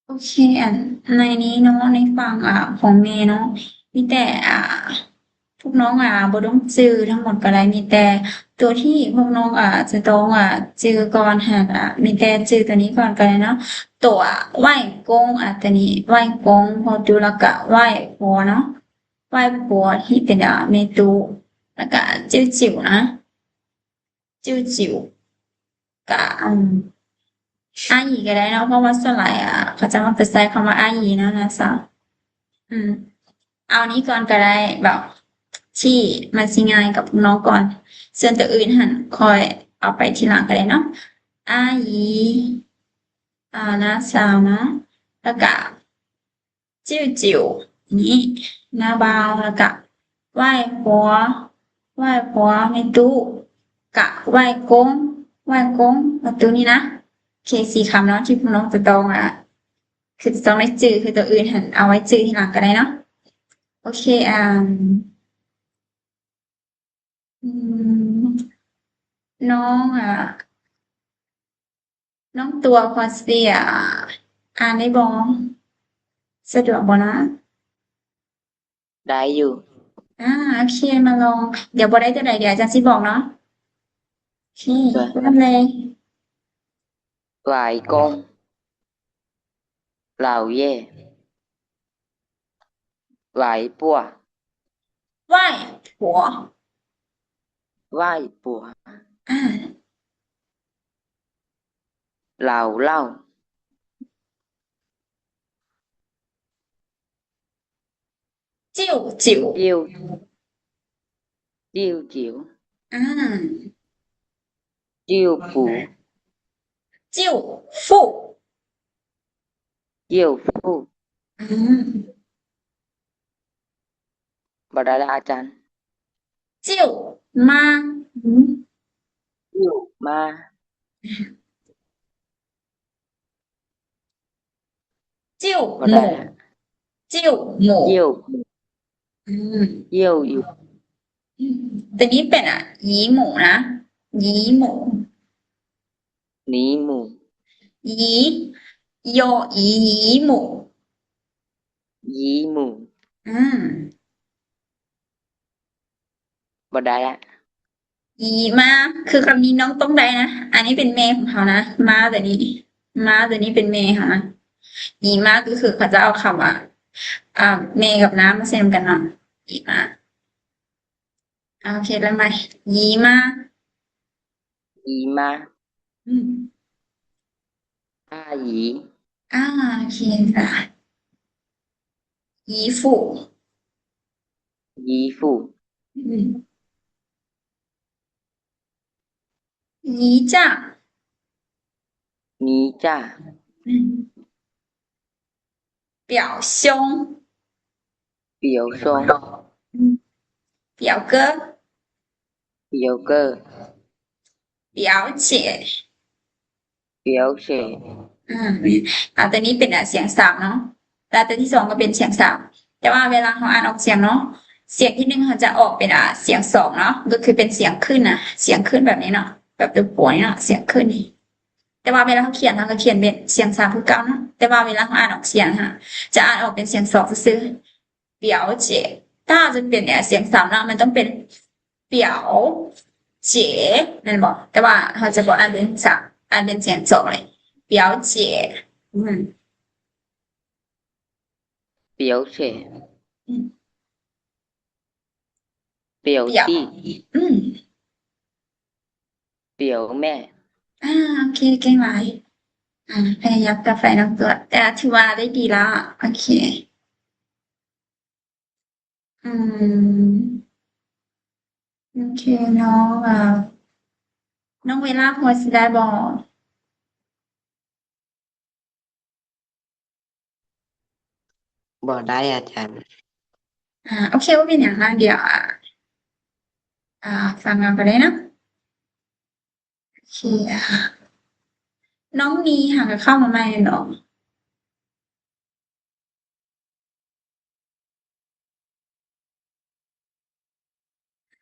โอเค อัน ในนี้เนาะ ในฝั่ง อ่า ของแม่เนาะ มีแต่ อ่า พวกน้อง อ่า บ่ต้องจื่อทั้งหมดก็ได้ มีแต่ตัวที่พวกน้อง อ่า จะต้อง อ่า จื่อก่อนหั้น อ่า มีแต่จื่อตัวนี้ก่อนก็ได้เนาะ ตัวไหว้กง อ่า ตัวนี้ไหว้กง พอดูแล้วก็ไหว้ผัวเนาะ ไหว้ผัวที่เป็น อ่า แม่ตู้ แล้วก็จิ๋วๆ นะ จิ๋วๆ กะ อืม อาหยีก็ได้เนาะ เพราะว่าส่วนหลาย อ่า เขาจะมักจะใช้คำว่าอาหยีเนาะ น้าสาว อืม เอานี้ก่อนก็ได้ แบบ ที่มันสิง่ายกับพวกน้องก่อน ส่วนตัวอื่นหั่นค่อยเอาไปทีหลังก็ได้เนาะ อาหยี อ่า น้าสาวเนาะ แล้วก็ จิ๋วๆ ນີ້ น้าบ่าว แล้วกะ ไหว้ผัว ไหว้ผัวแม่ตู้ กะ ไหว้กง ไหว้กง ປະຕູນີ້นะ ໂອเค ສີ່ຄຳເນາະ ທີ່ພວກນ້ອງຈະຕ້ອງ ອ່າ ຄືຈະຕ້ອງໄດ້ຈື່ ຄືຕົວອື່ນຫັ້ນເອົາໄວ້ຈື່ທີຫຼັງກໍໄດ້ເນາະ ໂອເຄ ອ່າ ອືມ ນ້ອງ ອ່າ ນ້ອງຕົວພໍຊິ ອ່າ ອ່ານໄດ້ບໍ່? ສະດວກບໍ່ນະ? ໄດ້ຢູ່ ອ່າ ໂອເຄ ມາລອງ ດຽວບໍ່ໄດ້ຕົວໃດ ດຽວອາຈານຊິບອກເນາະ ໂອເຄ ເລີ່ມເລີຍ ไหว้กง เหล่าเย่ ไหว้ปัว ไหว้ปัว ไหว้ปัว ອ່າ เหล่าเหล้า จิ๋ວ ຈິ້ວ ຈິ້ວ ຈິ້ວ ຈິ້ວ ອ່າ จิ๋ວຟູ ຈິ້ວຟູ ຈິ້ວຟູ ອ່າ ບໍ່ໄດ້ລະອາຈານ ຈິ້ວມາ ອືມ ຈິ້ວມາ จิ້ວໝູ ຈິ້ວໝູ ຈິ້ວໝູ ອືມ ຈິ້ວຢູ່ ອືມ ຕົວນີ້ເປັນ ອ່າ ຢີໝູນະ ຢີໝູ ນີໝູ ຢີ ຍໍອີ ຢີໝູ ຢີໝູ ອືມ ບໍ່ໄດ້ລະ ອີມາ ຄືຄຳນີ້ນ້ອງຕ້ອງໄດ້ນະ ອັນນີ້ເປັນແມ່ຂອງເຮົານະ ມາຕົວນີ້ ມາຕົວນີ້ເປັນແມ່ເຮົານະ ອີມາ ກໍຄືເຂົາຈະເອົາຄຳວ່າ ອ່າ ແມ່ກັບນ້າມາໃສ່ນຳກັນເນາະ ອີມາ ໂອເຄ ເລີ່ມໃໝ່ ຢີມາ ອີມາ ອືມ ອາ ອີ ອ່າ ໂອເຄ ອີຟູ ອີຟູ ອືມ ນີຈ້າ ນີຈ້າ ອືມ ປຽວຊົງ ປຽວຊົງ ອືມ ປຽວເກີ ປຽວເກີ ປຽວເຈ ປຽວເຈ ອືມ ອ່າ ຕົວນີ້ເປັນ ອ່າ ສຽງສາມເນາະ ແລ້ວຕົວທີສອງກໍເປັນສຽງສາມ ແຕ່ວ່າເວລາເຮົາອ່ານອອກສຽງເນາະ ສຽງທີໜຶ່ງເຮົາຈະອອກເປັນ ອ່າ ສຽງສອງເນາະ ກໍຄືເປັນສຽງຂຶ້ນນະ ສຽງຂຶ້ນແບບນີ້ເນາະ ແບບຕົວປົວນີ້ເນາະ ສຽງຂຶ້ນນີ້ ແຕ່ວ່າເວລາເຮົາຂຽນ ເຮົາກໍຂຽນເປັນສຽງສາມຄືເກົ່າເນາະ ແຕ່ວ່າເວລາເຮົາອ່ານອອກສຽງຫັ້ນ ຈະອ່ານອອກເປັນສຽງສອງຊື່ໆ ປຽວເຈ ຖ້າເຮົາຈະເປັນ ອ່າ ສຽງສາມເນາະ ມັນຕ້ອງເປັນ ປຽວເຈ ແມ່ນບໍ່? ແຕ່ວ່າເຮົາຈະບໍ່ອ່ານເປັນສາມ ອ່ານເປັນສຽງສອງເລີຍ ປຽວເຈ ອືມ ປຽວເຈ ອືມ ປຽວ ປຽວ ຕີ ອືມ ປຽວແມ່ ອ່າ ໂອເຄ ເກັ່ງຫຼາຍ ອ່າ ພະຍາຍາມກັບໄປນຳຕົວ ແຕ່ຖືວ່າໄດ້ດີແລ້ວ ໂອເຄ ອືມ ໂອເຄ ນ້ອງ ອ່າ ນ້ອງເວລາພໍຊິໄດ້ບໍ່? ບໍ່ໄດ້ອາຈານ ອ່າ ໂອເຄ ບໍ່ເປັນຫຍັງ ດຽວ ອ່າ ອ່າ ຟັງເອົາກໍໄດ້ເນາະ ໂອເຄ ອ່າ ນ້ອງນີຫາກໍເຂົ້າມາໃໝ່ເນາະ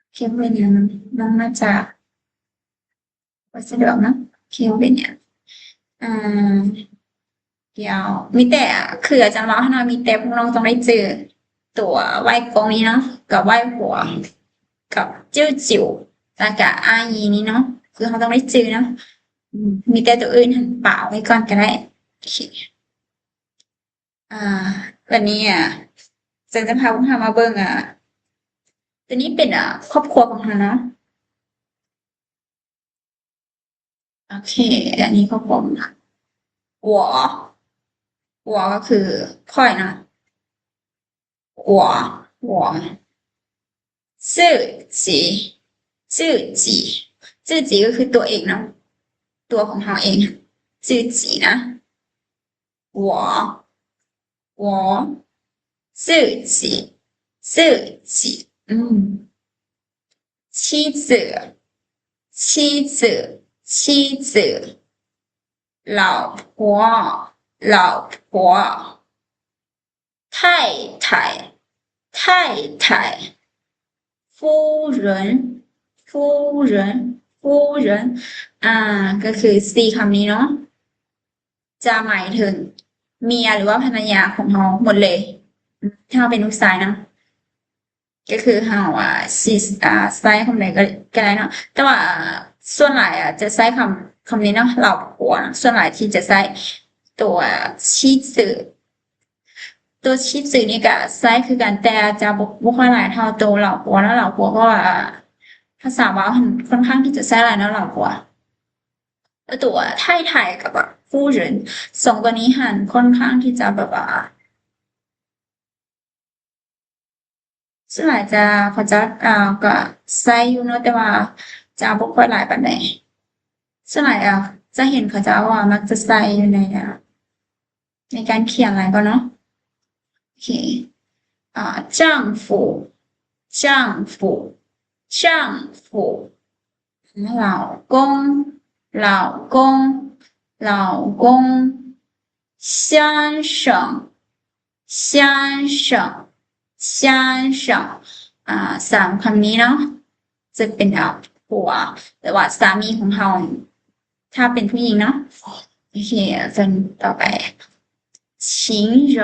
ໂອເຄ ບໍ່ເປັນຫຍັງ ນ້ອງໜ້າຈະບໍ່ສະດວກເນາະ ໂອເຄ ບໍ່ເປັນຫຍັງ ອາ ດຽວ ມີແຕ່ ຄືອາຈານເວົ້າຫັ້ນນະ ມີແຕ່ພວກນ້ອງຕ້ອງໄດ້ຈື່ຕົວໄວກົງນີ້ເນາະ ກັບໄວຫົວ ກັບຈື້ອຈິ້ວ ແລ້ວກະອາອີນີ້ເນາະ ຄືເຮົາຕ້ອງໄດ້ຈື່ເນາະ. ອືມ ມີແຕ່ຕົວອື່ນຫັ້ນປະໄວ້ກ່ອນກໍໄດ້. ໂອເຄ ອາ ບາດນີ້ ອາ ຈະ ຈະພາພວກເຮົາມາເບິ່ງ ອາ ຕົວນີ້ເປັນ ອາ ຄອບຄົວຂອງເຮົາເນາະ. ໂອເຄ ອັນນີ້ກໍຄົບ 我 我 ກໍຄືຂ້ອຍເນາະ 我 我 自己 自己 自己 ກໍຄືຕົວເອງເນາະ ຕົວຂອງເຮົາເອງ 自己 ນະ 我 我 自己 自己 ອືມ 妻子 妻子 妻子 老婆 老婆 太太 太太 夫人 夫人 夫人 ອາ ກໍຄືສີ່ຄຳນີ້ເນາະ ຈະໝາຍເຖິງເມຍ ຫຼືວ່າພັນລະຍາຂອງເຮົາໝົດເລີຍ ຖ້າເຮົາເປັນລູກຊາຍເນາະ ກໍຄືເຮົາ ອາ ຊິ ອາ ໃຊ້ຄຳໃດກໍ ກໍໄດ້ເນາະ ແຕ່ວ່າສ່ວນຫຼາຍ ອາ ຈະໃຊ້ຄຳ ຄຳນີ້ເນາະ 老婆 ສ່ວນຫຼາຍທີ່ຈະໃຊ້ຕົວ 妻子 ຕົວ 妻子 ນີ້ກໍໃຊ້ຄືກັນ ແຕ່ຈະບໍ່ ບໍ່ຄ່ອຍຫຼາຍເທົ່າຕົວ 老婆 ເນາະ 老婆 ເພາະວ່າພາສາລາວຫັ້ນຄ່ອນຂ້າງທີ່ຈະໃຊ້ຫຼາຍເນາະ 老婆 ແລ້ວຕົວ 太太 ກັບ 夫人 ສອງຕົວນີ້ຫັ້ນຄ່ອນຂ້າງທີ່ຈະແບບວ່າ ສ່ວນຫຼາຍຈະ ເຂົາເຈົ້າ ເອີ ກໍໃຊ້ຢູ່ເນາະ ແຕ່ວ່າຈະບໍ່ຄ່ອຍຫຼາຍປານໃດ. ສ່ວນຫຼາຍ ເອີ ຈະເຫັນເຂົາເຈົ້າວ່າມັກຈະໃຊ້ຢູ່ໃນ ໃນການຂຽນຫຼາຍກວ່າເນາະ. ໂອເຄ ອາ 丈夫 丈夫 丈夫 老公 老公 老公 先生 先生 先生 ອາ ສາມຄຳນີ້ເນາະ ຈະເປັນ ອາ ຜົວ ຫຼືວ່າສາມີຂອງເຮົາ ຖ້າເປັນຜູ້ຍິງເນາະ. ໂອເຄ ສ່ວນຕໍ່ໄປ 情人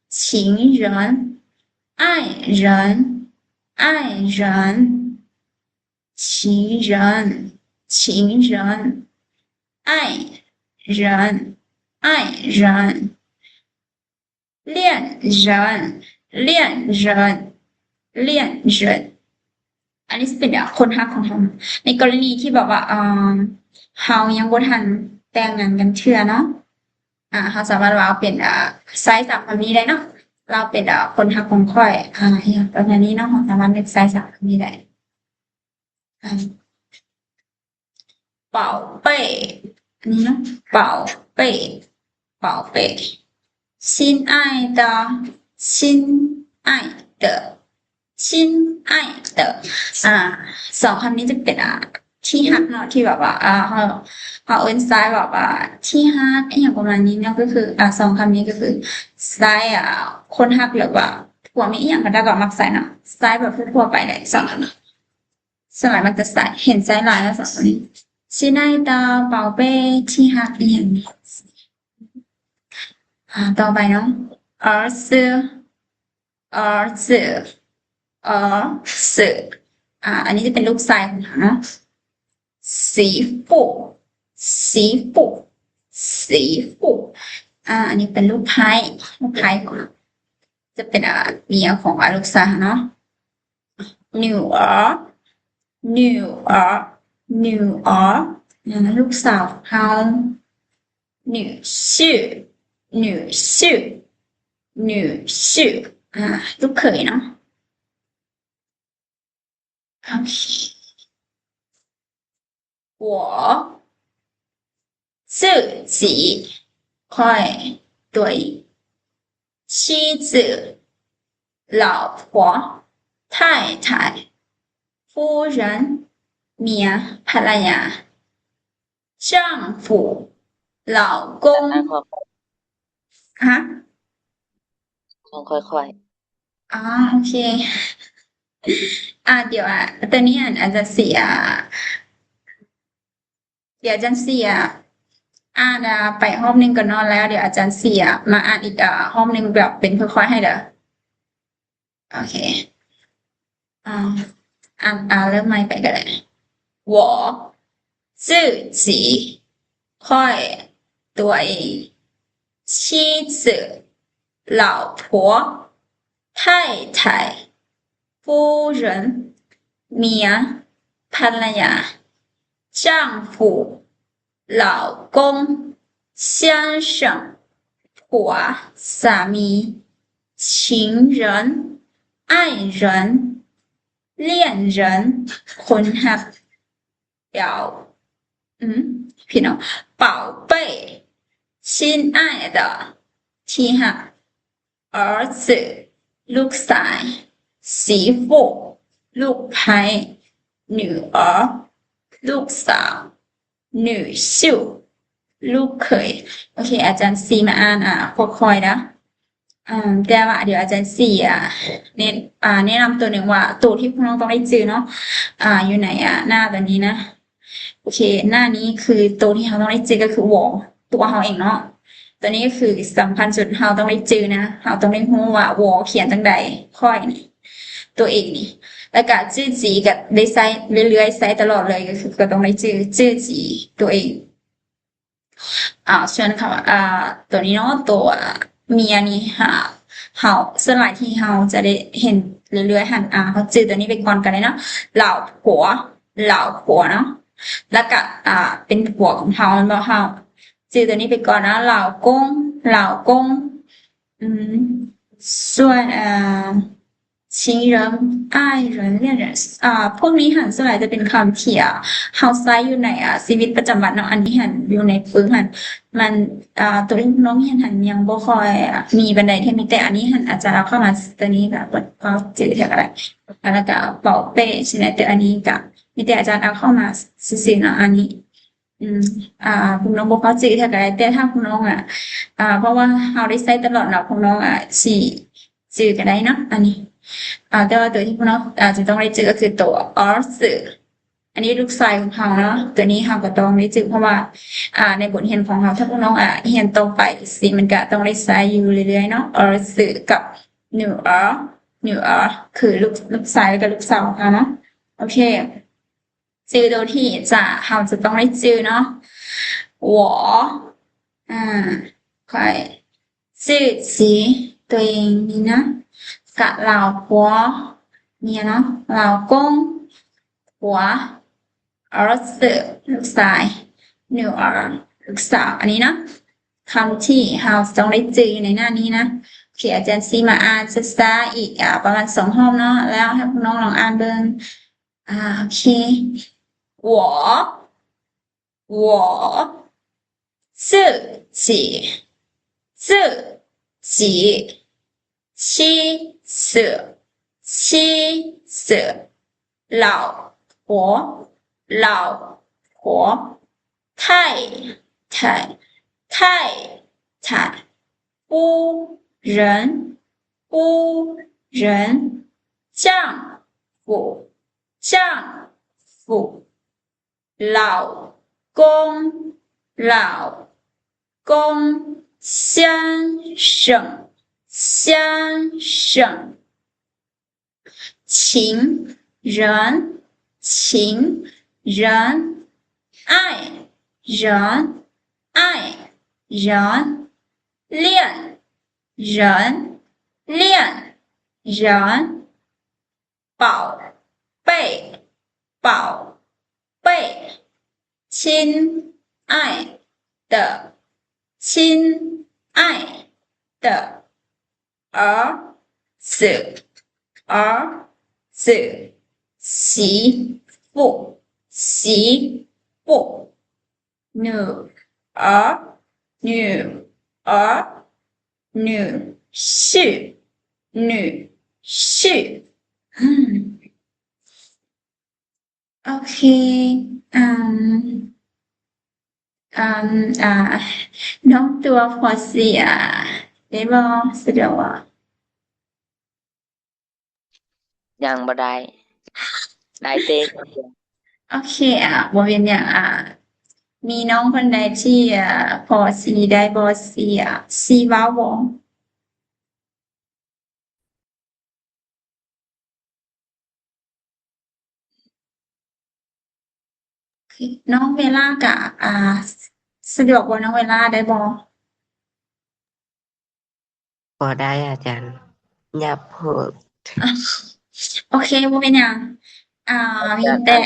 情人 爱人 爱人 情人 情人 爱人 爱人 恋人 恋人 恋人 ອັນນີ້ຊິເປັນ ອາ ຄົນຮັກຂອງເຮົາ ໃນກໍລະນີທີ່ແບບວ່າ ເອີ ເຮົາຍັງບໍ່ທັນແຕ່ງງານກັນເທື່ອເນາະ ອາ ເຮົາສາມາດວ່າເອົາເປັນ ອາ ໃຊ້ສາມຄຳນີ້ໄດ້ເນາະ ລາວເປັນ ອາ ຄົນຮັກຂອງຂ້ອຍ ອາ ອີ່ຫຍັງປະມານນີ້ເນາະ ເຮົາສາມາດເລືອກໃຊ້ສາມຄຳນີ້ໄດ້. ອາ 宝贝 ອັນນີ້ເນາະ 宝贝 宝贝 亲爱的 亲爱的 亲爱的 ອາ ສອງຄຳນີ້ຈະເປັນ ອາ ທີ່ຮັກເນາະ ທີ່ແບບວ່າ ອາ ເຮົາ ເຮົາເອີ້ນຊາຍແບບວ່າທີ່ຮັກ ອີ່ຫຍັງປະມານນີ້ເນາະ ກໍຄື ອາ ສອງຄຳນີ້ກໍຄືຊາຍ ອາ ຄົນຮັກ ຫຼືວ່າຜົວເມຍ ອີ່ຫຍັງກໍໄດ້ ກໍມັກໃຊ້ເນາະ ຊາຍແບບທົ່ວໆໄປໄດ້ ສອງຄຳນີ້. ສ່ວນຫຼາຍມັກຈະໃຊ້ ເຫັນໃຊ້ຫຼາຍເນາະ ສອງຄົນນີ້ 亲爱的 宝贝 ທີ່ຮັກ ອີ່ຫຍັງນີ້. ອາ ຕໍ່ໄປເນາະ 儿子 儿子 儿子 ອາ ອັນນີ້ຈະເປັນລູກຊາຍຂອງເຮົາເນາະ 媳妇 媳妇 媳妇 ອາ ອັນນີ້ເປັນລູກໃພ້ ລູກໃພ້ຂອງເຮົາ ຈະເປັນ ອາ ເມຍຂອງ ອາ ລູກຊາຍເນາະ 女儿 女儿 女儿 ອາ ລູກສາວເຮົາ 女婿 女婿 女婿 ອາ ລູກເຂີຍເນາະ. ໂອເຄ 我 自己 ຂ້ອຍ ຕົວເອງ 妻子 老婆 太太 夫人 ເມຍ ພັນລະຍາ 丈夫 老公 ຮະ ຂອງຂ້ອຍໆ ອໍ ໂອເຄ ອາ ດຽວ ອາ ໂຕນີ້ ອາ ອາຈານຊິ ອາ ດຽວອາຈານຊິ ອາ ອ່ານ ອ່າ ໄປຮອບໜຶ່ງກ່ອນເນາະ ແລ້ວດຽວອາຈານຊິ ອ່າ ມາອ່ານອີກ ອ່າ ຮອບໜຶ່ງແບບເປັນຄ່ອຍໆໃຫ້ເດີ. ໂອເຄ ອ່າ ອ່ານ ອ່ານເລີ່ມໃໝ່ໄປກໍໄດ້. 我 自己 ຂ້ອຍ ຕົວເອງ 妻子 老婆 太太 夫人 ເມຍ ພັນລະຍາ 丈夫 老公 先生 ຜົວ ສາມີ 情人 ອ້າຍເຫຣິນ 恋人 ຄົນຮັກ 表 ອືມ ພີ່ນ້ອງ 宝贝 亲爱的 ທີ່ຮັກ 儿子 ລູກຊາຍ 媳妇 ລູກໃພ້ 女儿 ລູກສາວ 女婿 ລູກເຂີຍ. ໂອເຄ ອາຈານຊິມາອ່ານ ອ່າ ພວກຂ້ອຍເດີ. ອ່າ ແຕ່ວ່າດຽວອາຈານຊິ ອ່າ ແນະ ອ່າ ແນະນຳໂຕໜຶ່ງວ່າ ໂຕທີ່ພວກນ້ອງຕ້ອງໄດ້ຈື່ເນາະ ອ່າ ຢູ່ໃນ ອ່າ ໜ້າຕົວນີ້ນະ. ໂອເຄ ໜ້ານີ້ຄືໂຕທີ່ເຮົາຕ້ອງໄດ້ຈື່ກໍຄື 我 ຕົວເຮົາເອງເນາະ. ຕົວນີ້ກໍຄືສຳຄັນສຸດ ເຮົາຕ້ອງໄດ້ຈື່ນະ ເຮົາຕ້ອງໄດ້ຮູ້ວ່າ 我 ຂຽນຈັ່ງໃດ ຂ້ອຍນີ້ ຕົວເອງນີ້ ແລ້ວກໍ 自己 ກໍໄດ້ໃຊ້ເລື້ອຍໆ ໃຊ້ຕະຫຼອດເລີຍ ກໍຄືກໍຕ້ອງໄດ້ຈື່ 自己 ຕົວເອງ. ອ່າ ສ່ວນຄຳວ່າ ອ່າ ຕົວນີ້ເນາະ ຕົວເມຍນີ້ ເຮົາ ເຮົາ ສ່ວນຫຼາຍທີ່ເຮົາຈະໄດ້ເຫັນເລື້ອຍໆຫັ້ນ ອ່າ ເຮົາຈື່ຕົວນີ້ໄປກ່ອນກໍໄດ້ເນາະ 老婆 老婆 ເນາະ ແລ້ວກໍ ອ່າ ເປັນຜົວຂອງເຮົາແມ່ນບໍ່ ເຮົາຈື່ຕົວນີ້ໄປກ່ອນເນາະ 老公 老公 ອືມ ສ່ວນ ອ່າ 情人 ອ້າຍເຫຣິນ 恋人 ອ່າ ພວກນີ້ຫັ້ນສ່ວນຫຼາຍຈະເປັນຄຳທີ່ ອ່າ ເຮົາໃຊ້ຢູ່ໃນ ອ່າ ຊີວິດປະຈຳວັນເນາະ ອັນນີ້ຫັ້ນຢູ່ໃນປຶ້ມຫັ້ນ ມັນ ອ່າ ຕົວທີ່ນ້ອງຮຽນຫັ້ນຍັງບໍ່ຄ່ອຍ ອ່າ ມີປານໃດເທື່ອ ມີແຕ່ອັນນີ້ຫັ້ນອາຈານເອົາເຂົ້າມາ ຕົວນີ້ກໍເບິ່ງພໍຈື່ເທື່ອກໍໄດ້ ແລ້ວກໍ 宝贝 ຊີ້ນະ ແຕ່ອັນນີ້ກໍມີແຕ່ອາຈານເອົາເຂົ້າມາຊື່ໆເນາະ ອັນນີ້ ອືມ ອ່າ ພວກນ້ອງບໍ່ພໍຈື່ເທື່ອກໍໄດ້ ແຕ່ຖ້າພວກນ້ອງ ອ່າ ອ່າ ເພາະວ່າເຮົາໄດ້ໃຊ້ຕະຫຼອດເນາະ ພວກນ້ອງ ອ່າ ຊິຈື່ກໍໄດ້ເນາະ ອັນນີ້ ອ່າ ແຕ່ວ່າຕົວທີ່ພວກນ້ອງອາດຈະຕ້ອງໄດ້ຈື່ກໍຄືຕົວ 儿子 ອັນນີ້ລູກຊາຍຂອງເຮົາເນາະ ຕົວນີ້ເຮົາກໍຕ້ອງໄດ້ຈື່ ເພາະວ່າ ອ່າ ໃນບົດຮຽນຂອງເຮົາ ຖ້າພວກນ້ອງ ອ່າ ຮຽນຕໍ່ໄປຊີ້ ມັນກໍຕ້ອງໄດ້ໃຊ້ຢູ່ເລື້ອຍໆເນາະ 儿子 ກັບ 女儿 女儿 ຄືລູກ ລູກຊາຍ ແລ້ວກໍລູກສາວຂອງເຮົາເນາະ ໂອເຄ. ຈື່ໂຕທີ່ຈະ ເຮົາຈະຕ້ອງໄດ້ຈື່ເນາະ 我 ອ່າ ຂ້ອຍ 自己 ຕົວເອງນີ້ນະ ກະ 老婆 ເມຍເນາະ 老公 ຜົວ 儿子 ລູກຊາຍ 女儿 ລູກສາວ ອັນນີ້ເນາະ ຄຳທີ່ເຮົາຈະຕ້ອງໄດ້ຈື່ຢູ່ໃນໜ້ານີ້ນະ ໂອເຄ ອາຈານຊິມາອ່ານຊ້າໆອີກ ອ່າ ປະມານສອງຮອບເນາະ ແລ້ວໃຫ້ພວກນ້ອງລອງອ່ານເບິ່ງ ອ່າ ໂອເຄ 我 我 自己 自己 妻子 妻子 老婆 老婆 太太 太太 夫人 夫人 丈夫 丈夫 老公 老公 先生 先生 情人 情人 爱人 爱人 恋人 恋人 宝贝 宝贝 亲爱的 亲爱的 儿子 儿子 媳妇 媳妇 女儿 女儿 女婿 女婿 ໂອເຄ ອາ ອາ ອາ ນ້ອງຕົວພໍຊິ ອາ ໄດ້ບໍ່ ສະດວກບໍ່? ຍັງບໍ່ໄດ້ ໄດ້ແຕ່ ໂອເຄ ອາ ບໍ່ເປັນຫຍັງ ອາ ມີນ້ອງຄົນໃດທີ່ ເອີ ພໍຊິໄດ້ບໍ່ ຊິ ຊິເວົ້າບໍ່? ໂອເຄ ນ້ອງເວລາກະ ອ່າ ສະດວກບໍ່ ນ້ອງເວລາ ໄດ້ບໍ່? ບໍ່ໄດ້ອາຈານ ຢ່າໂພດ. ໂອເຄ ບໍ່ເປັນຫຍັງ ອ່າ ມີແຕ່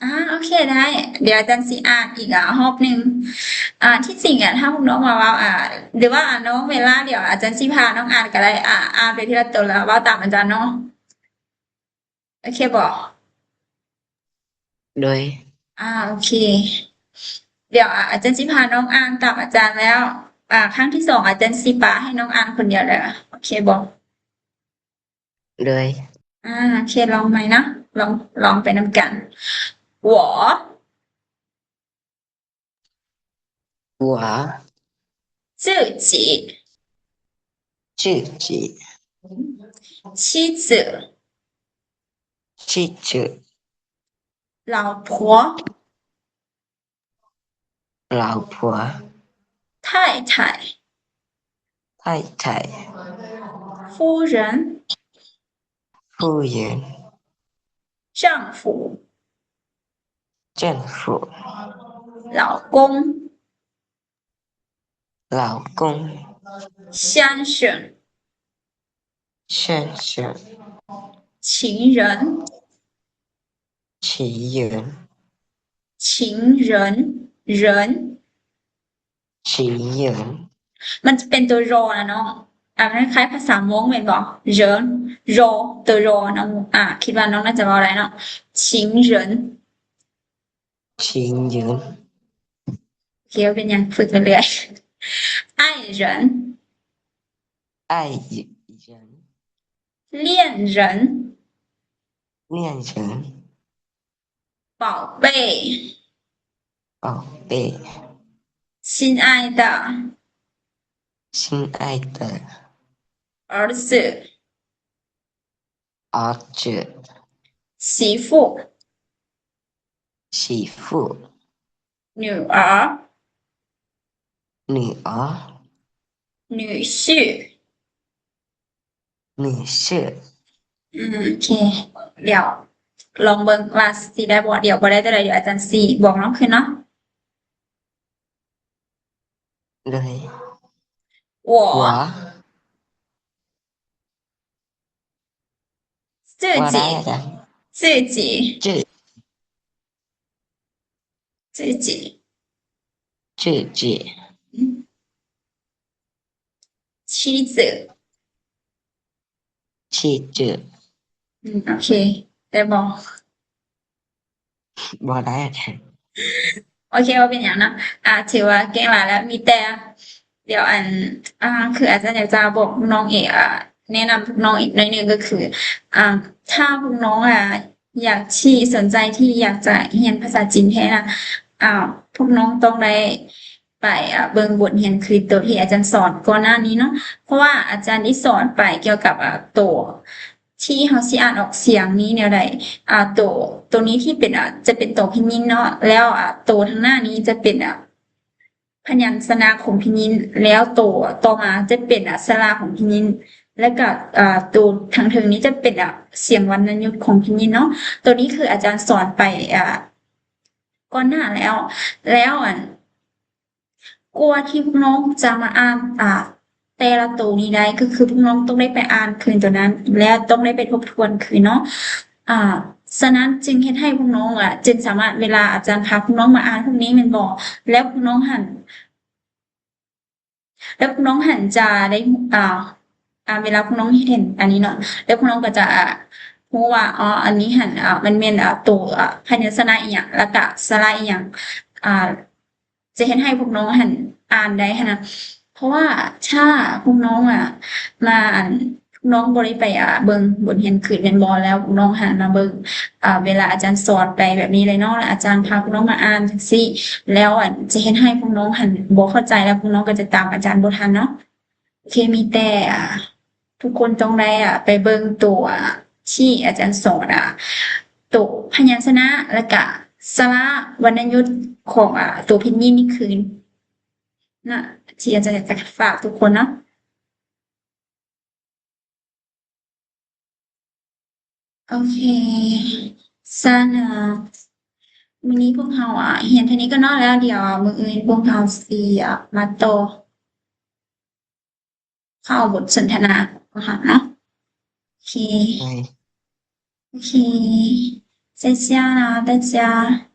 ອ່າ ໂອເຄ ໄດ້ ດຽວອາຈານຊິອ່ານອີກ ອ່າ ຮອບໜຶ່ງ. ອ່າ ທີ່ຈິງ ອ່າ ຖ້າພວກນ້ອງມາເວົ້າ ອ່າ ຫຼືວ່າ ອ່າ ນ້ອງເວລາ ດຽວອາຈານຊິພານ້ອງອ່ານກໍໄດ້ ອ່າ ອ່ານໄປທີລະຕົນ ແລ້ວເວົ້າຕາມອາຈານເນາະ. ໂອເຄບໍ່? ໂດຍ ອ່າ ໂອເຄ ດຽວ ອ່າ ອາຈານຊິພານ້ອງອ່ານຕາມອາຈານ ແລ້ວ ອ່າ ຄັ້ງທີສອງ ອາຈານຊິປະໃຫ້ນ້ອງອ່ານຄົນດຽວເດີ ໂອເຄບໍ່? ໂດຍ ອ່າ ໂອເຄ ລອງໃໝ່ເນາະ ລອງ ລອງໄປນຳກັນ. 我 我 自己 自己 妻子 妻子 老婆 老婆 太太 太太 夫人 夫人 丈夫 丈夫 老公 老公 先生 先生 情人 情人 情人 人 情人 ມັນຈະເປັນຕົວ ร ນະນ້ອງ ອ່າ ມັນຄ້າຍພາສາມົ້ງແມ່ນບໍ່? 人 ร ຕົວ ร ນະ ອ່າ ຄິດວ່ານ້ອງໜ້າຈະເວົ້າໄດ້ເນາະ 情人 情人 ໂອເຄ ບໍ່ເປັນຫຍັງ ຝຶກເລື້ອຍໆ 爱人 爱人 恋人 恋人 宝贝 宝贝 亲爱的 亲爱的 儿子 儿子 媳妇 媳妇 女儿 女儿 女婿 女婿 ອືມ ໂອເຄ ດຽວລອງເບິ່ງວ່າຊິໄດ້ບໍ່ ດຽວບໍ່ໄດ້ຕົວໃດ ດຽວອາຈານຊິບອກນ້ອງຄືນເນາະ ໂດຍ 我 我 自己 自己 自己 自己 妻子 妻子 ອືມ ໂອເຄ ໄດ້ບໍ່? ບໍ່ໄດ້ ໂອເຄ ບໍ່ເປັນຫຍັງເນາະ ອ່າ ຖືວ່າເກັ່ງຫຼາຍແລ້ວ ມີແຕ່ ດຽວອັນ ອ່າ ຄືອາຈານຢາກຈະບອກນ້ອງອີກ ອ່າ ແນະນຳພວກນ້ອງອີກໜ້ອຍໜຶ່ງ ກໍຄື ອ່າ ຖ້າພວກນ້ອງ ອ່າ ຢາກທີ່ ສົນໃຈທີ່ຢາກຈະຮຽນພາສາຈີນແທ້ນະ ອ່າ ພວກນ້ອງຕ້ອງໄດ້ໄປ ອ່າ ເບິ່ງບົດຮຽນຄຣິດໂຕທີ່ອາຈານສອນກ່ອນໜ້ານີ້ເນາະ ເພາະວ່າອາຈານໄດ້ສອນໄປກ່ຽວກັບ ອ່າ ໂຕ ທີ່ເຮົາຊິອ່ານອອກສຽງນີ້ແນວໃດ ອ່າ ໂຕ ໂຕນີ້ທີ່ເປັນ ອ່າ ຈະເປັນໂຕພິນຍິນເນາະ ແລ້ວ ອ່າ ໂຕທາງໜ້ານີ້ຈະເປັນ ອ່າ ພະຍັນຊະນະຂອງພິນຍິນ ແລ້ວໂຕຕໍ່ມາຈະເປັນ ອ່າ ສະຫຼະຂອງພິນຍິນ ແລ້ວກະ ອ່າ ໂຕທາງເທິງນີ້ຈະເປັນ ອ່າ ສຽງວັນນະຍຸດຂອງພິນຍິນເນາະ ໂຕນີ້ຄືອາຈານສອນໄປ ອ່າ ກ່ອນໜ້າແລ້ວ ແລ້ວ ອັນ ກວ່າທີ່ພວກນ້ອງຈະມາອ່ານ ອ່າ ແຕ່ລະໂຕນີ້ໄດ້ ກໍຄືພວກນ້ອງຕ້ອງໄດ້ໄປອ່ານຄືນໂຕນັ້ນ ແລະ ຕ້ອງໄດ້ໄປທົບທວນຄືນເນາະ ອ່າ ສະນັ້ນຈຶ່ງເຮັດໃຫ້ພວກນ້ອງ ອ່າ ຈຶ່ງສາມາດ ເວລາອາຈານພາພວກນ້ອງມາອ່ານພວກນີ້ແມ່ນບໍ່ ແລ້ວພວກນ້ອງຫັ້ນ ແລ້ວພວກນ້ອງຫັ້ນຈະໄດ້ ອ່າ ອ່າ ເວລາພວກນ້ອງເຫັນອັນນີ້ເນາະ ແລ້ວພວກນ້ອງກໍຈະ ອ່າ ຮູ້ວ່າ ອໍ ອັນນີ້ຫັ້ນ ອ່າ ມັນແມ່ນ ອ່າ ໂຕ ອ່າ ພະຍັນຊະນະອີ່ຫຍັງ ແລ້ວກະສະຫຼະອີ່ຫຍັງ ອ່າ ຈະເຮັດໃຫ້ພວກນ້ອງຫັ້ນອ່ານໄດ້ຫັ້ນນະ ເພາະວ່າຖ້າພວກນ້ອງ ອ່າ ມາ ອັນ ພວກນ້ອງບໍ່ໄດ້ໄປ ອ່າ ເບິ່ງບົດຮຽນຄືນແມ່ນບໍ່ ແລ້ວພວກນ້ອງຫັ້ນມາເບິ່ງ ອ່າ ເວລາອາຈານສອນໄປແບບນີ້ເລີຍເນາະ ແລ້ວອາຈານພາພວກນ້ອງມາອ່ານຈັ່ງຊີ້ ແລ້ວ ອັນ ຈະເຮັດໃຫ້ພວກນ້ອງຫັ້ນບໍ່ເຂົ້າໃຈ ແລ້ວພວກນ້ອງກໍຈະຕາມອາຈານບໍ່ທັນເນາະ. ໂອເຄ ມີແຕ່ ອ່າ ທຸກຄົນຕ້ອງໄດ້ ອ່າ ໄປເບິ່ງໂຕ ອ່າ ທີ່ອາຈານສອນ ອ່າ ໂຕພະຍັນຊະນະ ແລ້ວກະ ສະຫຼະວັນນະຍຸດຂອງ ອາ ຕົວພິນຍິນນີ້ຄືນນະ ທີ່ອາຈານຢາກຈະຝາກທຸກຄົນເນາະ. ໂອເຄ ຊັ້ນ ອາ ມື້ນີ້ພວກເຮົາ ອາ ຮຽນເທົ່ານີ້ກ່ອນເນາະ ແລ້ວດຽວມື້ອື່ນພວກເຮົາຊິ ອາ ມາຕໍ່ເຂົ້າບົດສົນທະນາຂອງພວກເຮົາເນາະ. ໂອເຄ ໂອເຄ 谢谢啊，大家。